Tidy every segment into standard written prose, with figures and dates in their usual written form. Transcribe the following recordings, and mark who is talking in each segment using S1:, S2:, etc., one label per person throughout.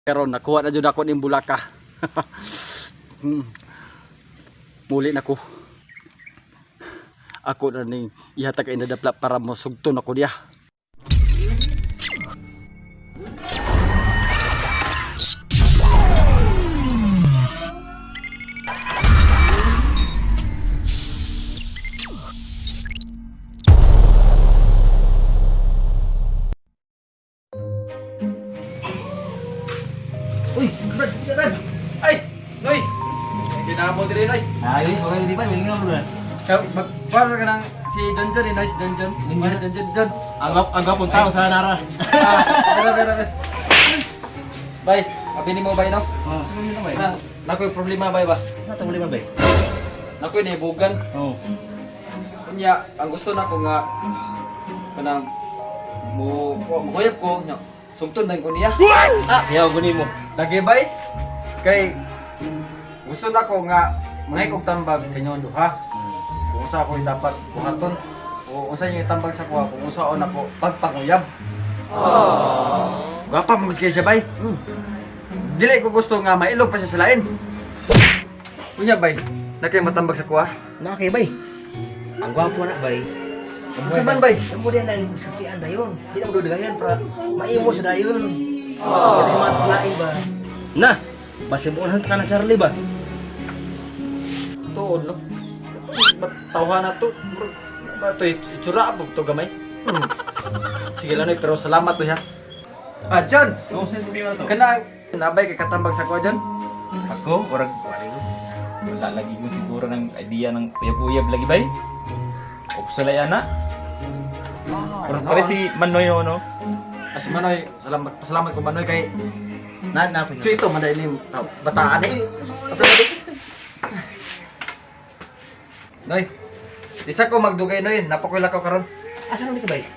S1: Karon nakuha na jud ako ning bulaka. Muli na ko. Ako na ning ihatag kay nadapla para mosugton ako diya. Uy, Brad, Brad. Ay, Noy. Ginamo diri, Noy.
S2: Ay, okay, di ba? May nga mo na.
S1: Para ka nang si John John, eh, Noy, si John John.
S2: John John?
S1: John John John.
S2: Ang gapong tao sa Nara.
S1: Ah, Pero, pero, pero. Bay, abi nimo bay, no?
S2: Oh, sino nito bay?
S1: Na, nakoy problema bay ba?
S2: Ano tong lima bay?
S1: Nakoy nibugan.
S2: Oh.
S1: Unya, ang gusto nako nga kanang mo mo ko nya. Sugton din ko niya.
S2: Ah, yaw guni mo.
S1: Lagi bay kay gusto nako nga mangay kog tambag sa inyong duha. Kung unsa ako dapat buhaton o unsa inyo itambag sa kuha kung unsaon ako pagpanguyab. Gwapa mo gud kay siya bay. Dili ko gusto nga mailog pa siya sa lain. Unya bay, na kay matambag sa kuha.
S2: Na kay bay. Ang gwapo na bay.
S1: Unsa man bay?
S2: Ang mo din dahil sakian dayon. Di na mo dagayan para maimo sa dayon. Oh. Di sa lain ba. Na, basta mo ka ng Charlie ba?
S1: Tuod no. Ba't tawhan na to? Ba to itsura po to gamay. Sige lang Noy, pero salamat to ha. Ah, John!
S3: Oo, saan problema to?
S1: Kana nabay kay katambag sa kuha John.
S3: Ako, orag wala lagi ko siguro ng idea ng uyab-uyab lagi bay. Upsalay ana. Orag pare si Manoy no.
S1: As Manoy, salamat pasalamat ko Manoy kay
S2: Na na
S1: so ito man dahil ni bataan eh. Noy, isa ko magdugay Noy, napakuila ko karon.
S2: Asa nang ka bay?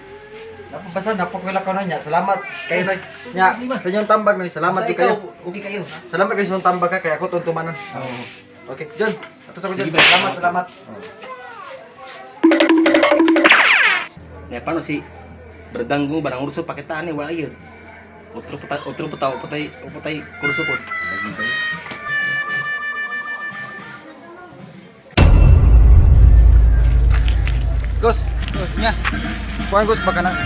S1: Napabasa napakuila ko Noy nya. Salamat kay Noy. Nya, sa inyong tambag Noy, salamat
S2: Basta
S1: di kayo.
S2: ikaw, okay kayo.
S1: Salamat kayo sa inyong tambag ha, kay ako tuntumanon.
S2: Oo.
S1: Okay, John. Ato sa ko John.
S3: Sige, bye.
S1: Salamat, salamat.
S2: Na paano si Berdanggo barang urso pakitaan eh wala yun. Otro pataw patay patay kurso po.
S3: Lagi bay.
S1: Gus, nya. Kuan Gus baka nang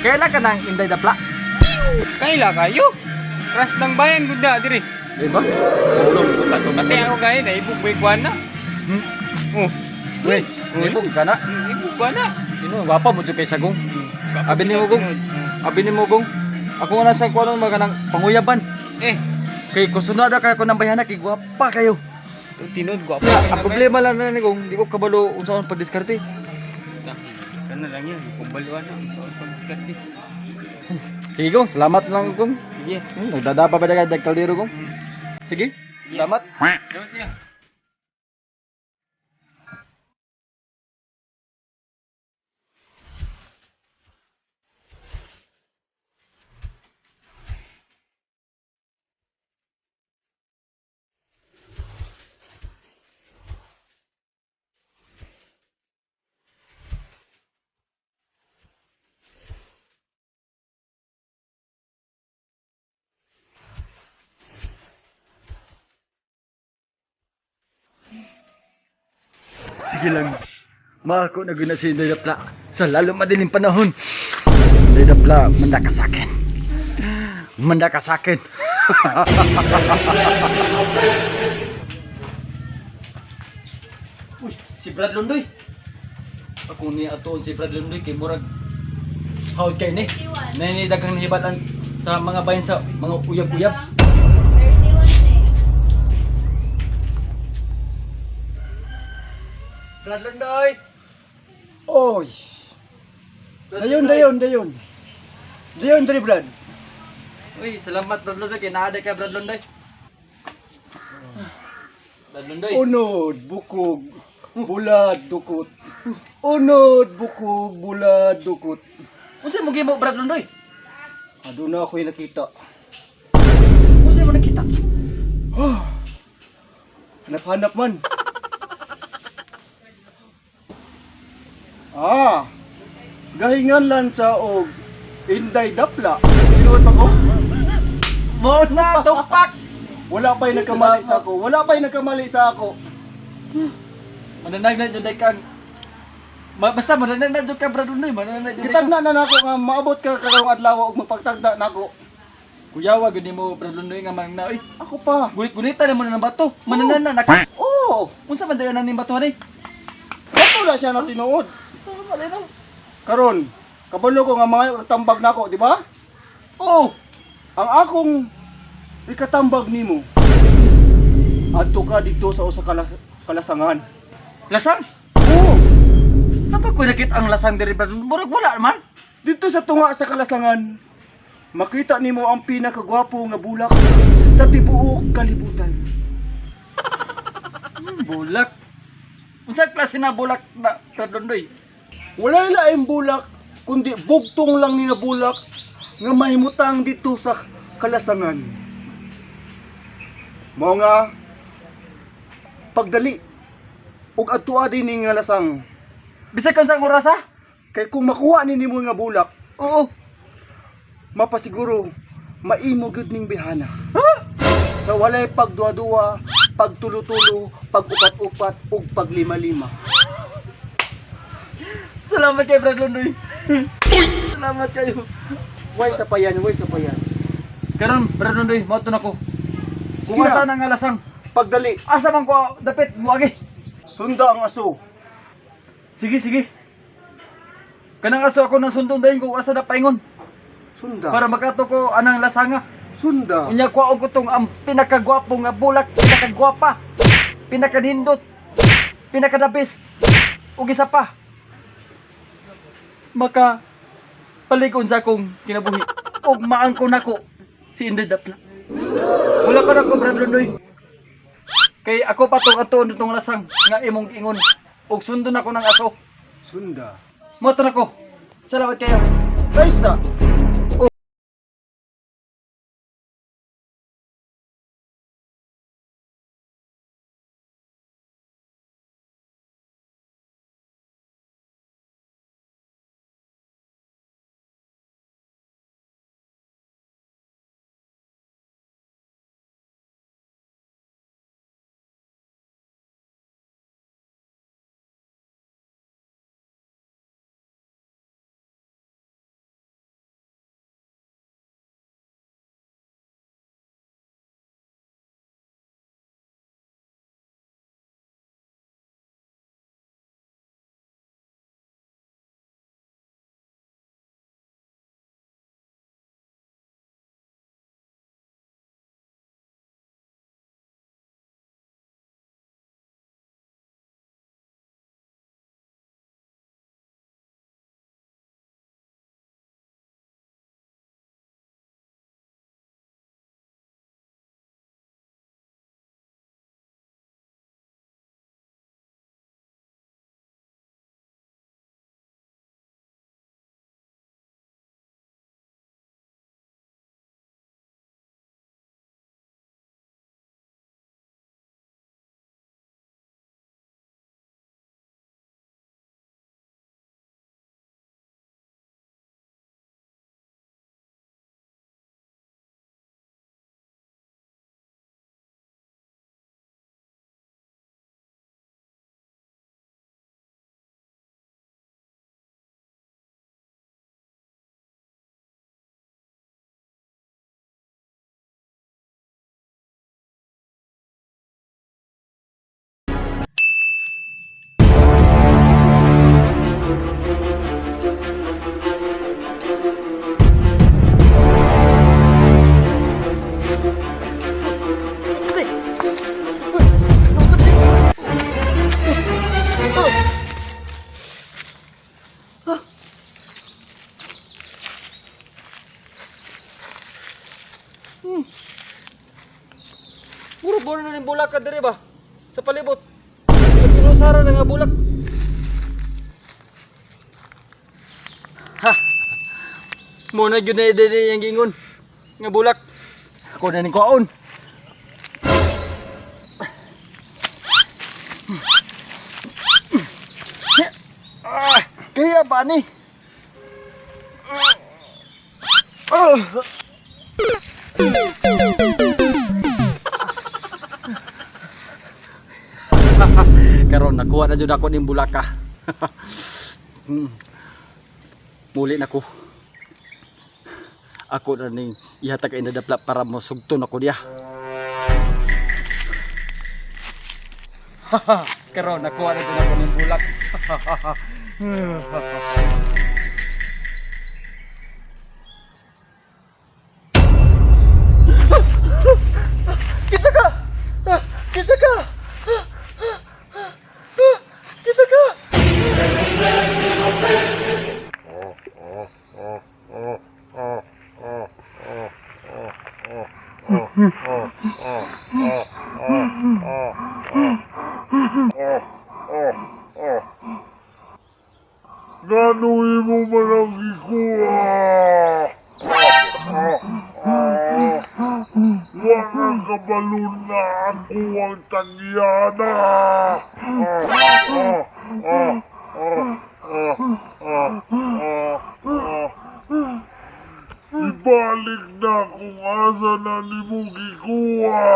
S1: Kaila ka nang Inday Dapla?
S4: Kaila kayo? Crush lang bayan gud na diri.
S1: Di ba?
S3: Ulo ko ta to.
S4: Pati ako gay na ibog kuan na.
S1: Hmm?
S4: Oh,
S1: Uy, ibog ka na.
S4: Ibog kuan na.
S1: Ino, gwapa mo jud kay Sagong. Abi ni Mugong. Abi ni Mugong. Ako nga nasa kuan mga nang panguyaban.
S4: Eh,
S1: Kay kusunod kay ako ng bayana kay gwapa kayo.
S4: tinud gwapo.
S1: Ya, ang problema lang na ni Gong, di ko kabalo unsaon pagdiskarte.
S4: Kana lang yan, kumbaluan na ang pagdiskarte.
S1: Sige Gong, salamat lang Gong.
S4: Sige.
S1: Nagdadapa pa daga dag kaldero Gong. Sige, salamat.
S4: Salamat siya.
S1: Sige lang. Maako na guna si Inday Dapla sa lalo madilim panahon. Inday Dapla, manda ka sa akin. Manda ka sa akin. Uy, si Brad Lundoy. Ako ni atoon si Brad Lundoy kay murag hawd kay ni. Nani daghang nahibatan sa mga bayan sa mga uyab-uyab. Brad Lundoy.
S5: Oy. Dayon, dayon, dayon. Dayon, diri Brad.
S1: Uy, salamat Brad Lundoy kay naa ka Brad Lundoy. Brad Lundoy.
S5: Unod, bukog, bulad, dukot. Unod, bukog, bulad, dukot.
S1: Unsa mo gimo Brad Lundoy?
S5: Aduna ako'y nakita.
S1: Unsa mo nakita?
S5: Hanap-hanap man. Ah, gahingan lansa og Inday Dapla. Tinuod ba ko?
S1: Mo na tumpak.
S5: Wala pa'y nagkamali sa ako. Wala pa'y nagkamali sa ako.
S1: Mananag na jud kang basta mananag na jud ka, Brad Noy, mananag jud ka.
S5: Gitagna na nako nga maabot ka karong adlaw og magpagtagda nako.
S1: Kuyawa gud nimo, Brad Noy, nga managna oy.
S5: Ako pa.
S1: Gulit-gulita na mo na ng bato. Mananan na nak.
S5: Oo.
S1: Unsa man dayon ning bato ani?
S5: Bato na siya na tinuod.
S1: Tama rin no.
S5: Karon, kabalo ko nga mga tambag nako, di ba?
S1: Oh,
S5: Ang akong ikatambag nimo. Adto ka dito sa usa ka kalasangan.
S1: Lasang.
S5: Oo,
S1: Napag ko nakita ang lasang diri, Brad. Murag wala man.
S5: dito sa tunga sa kalasangan. Makita nimo ang pinakagwapo nga bulak sa tibuok kalibutan.
S1: Bulak. Unsa klase na bulak na, Brad Noy?
S5: Walay laing bulak kundi bugtong lang ni nga bulak nga mahimutang dito sa kalasangan. Mao nga pagdali ug adtua din ni nga lasang
S1: Bisag kung saan oras ha?
S5: kay kung makuha ni nimo nga bulak,
S1: Oo.
S5: mapasiguro maimo gyud ning bihana. Sa walay pagduwa-duwa, pagtulo-tulo, pag-upat-upat ug paglima-lima.
S1: Salamat kay Brad Noy. Salamat kayo.
S5: Way sa payan, way sa payan.
S1: Karon, Brad Noy, mao to nako. Kung
S5: Sige na.
S1: asa na nga lasang,
S5: Pagdali,
S1: asa man ko dapit moagi.
S5: sunda ang aso.
S1: Sige, sige. Kanang aso ako nang sundon dayon kung asa na paingon
S5: Sunda.
S1: para makato ko anang lasanga.
S5: Sunda.
S1: Unya kuha ko tong ang pinakagwapo nga bulak, pinakagwapa, pinakanindot, pinaka the best. Ug isa pa. Maka palikon sa akong kinabuhi ug maangko nako si Inday Dapla. Wala ko nako, Brad Londoy. Kay ako pa tong atuon tong lasang nga imong giingon ug sundon ako ng aso.
S5: Sunda.
S1: Mo to nako. Salamat kayo.
S5: Guys na.
S1: Puro buwan na ning bulak ka diri ba? Sa palibot. Nagkinusara na nga bulak. Ha. Mo na gyud na dili yang gingon nga bulak. Ako na ning kuhaon. Ah, kaya ba ni? Ah. Karon nakuha na jud ako ning bulaka. Muli na ko. Ako na ning ihatag kay nadapla para mosugton ako diya. Karon nakuha na jud ako ning bulak. Kisa ka! Kisa ka! Kisa ka!
S6: Ngano imo man ang gikuha? Wa ka kabalo na ako ang tangyana. Ibalik na kung asa na nimo gikuha.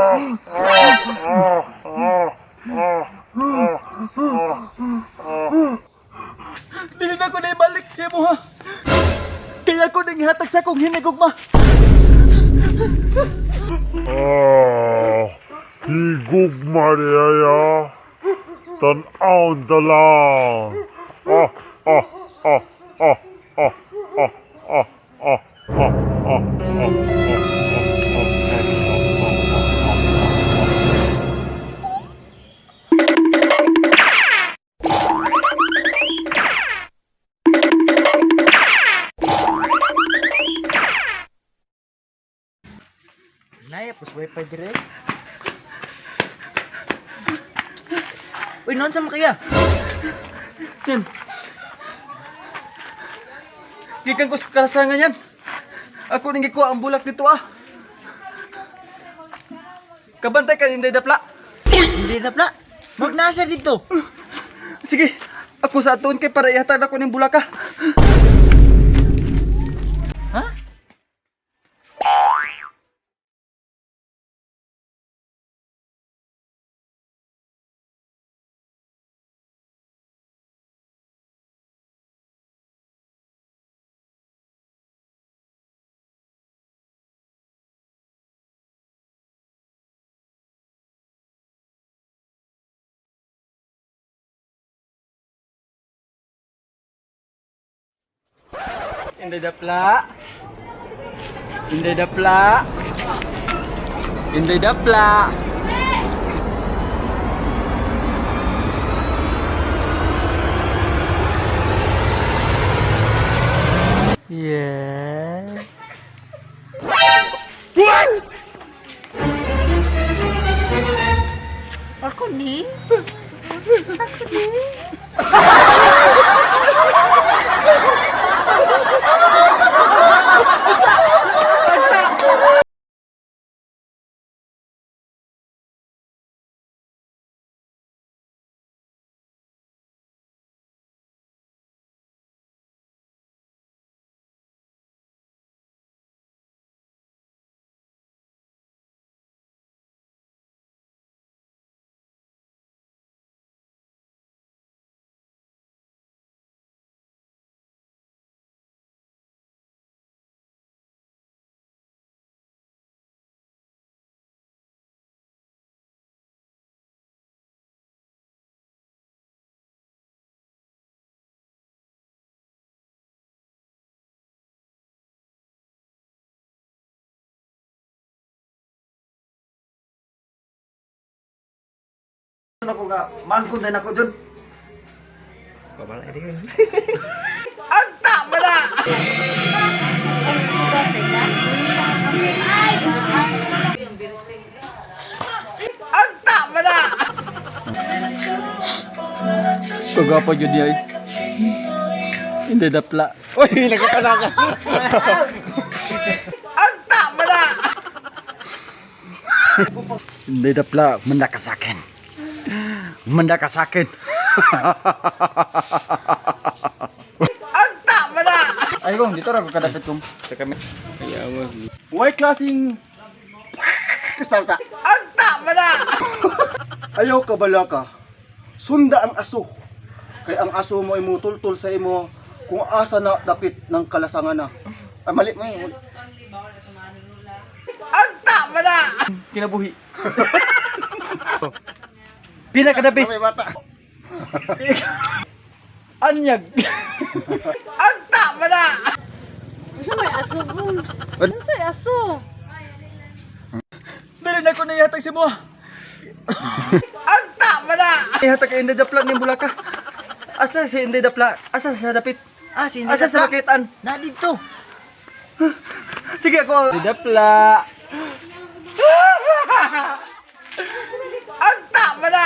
S1: Dili na ko na ibalik sa imo ha. Kaya ko nang ihatag sa akong hinigugma.
S6: Ah, higugma niya. Tan-aon ta lang. Ah, ah, ah, ah, ah, ah, ah, ah, ah, ah, ah,
S2: Naya, pos wifi dire. Uy, noon sa kaya?
S1: Yan. Gikan ko sa kalasangan yan. Ako nang gikuha ang bulak dito ah. Kabantay ka Inday Dapla.
S2: Hindi na pla. Magnasa dito.
S1: Sige, ako sa atuon kay para ihatag ako ning bulak ah.
S2: Ha?
S1: Inday Dapla. Inday Dapla. Inday Dapla.
S2: Yeah. Ako ni? Ako ni?
S1: Ako nga, maangkon din ako dyan.
S2: Pabala din.
S1: Agta ba na? Agta ba na? Kagapa yun ay. Hindi dapla. Uy, nagkakala ka. Agta ba na? Hindi dapla, manda ka sa akin. Manda ka sa akin. Agta ba na? Ay kong, dito ra ko kadapit kong. Sa kami.
S5: Way klaseng Kristal ta. Anta man na. Ayaw ka bala ka. Sunda ang aso. Kay ang aso mo ay mutultul sa imo kung asa na dapit ng kalasangan na. Ay, mali mo yun.
S3: Kinabuhi. Pinaka the best.
S5: May bata.
S1: Anyag.
S7: Unsa may aso bong? Unsa may aso?
S3: Dali na ko naihatag si mo. Anta man na. Ihatag kay Inday Dapla ning bulaka. Asa si Inday Dapla? Asa sa dapit?
S2: Ah, si Inday
S3: Asa sa
S2: Dapla?
S3: makitaan?
S2: Na dito.
S3: Sige ako. Inday Dapla. Anta man na.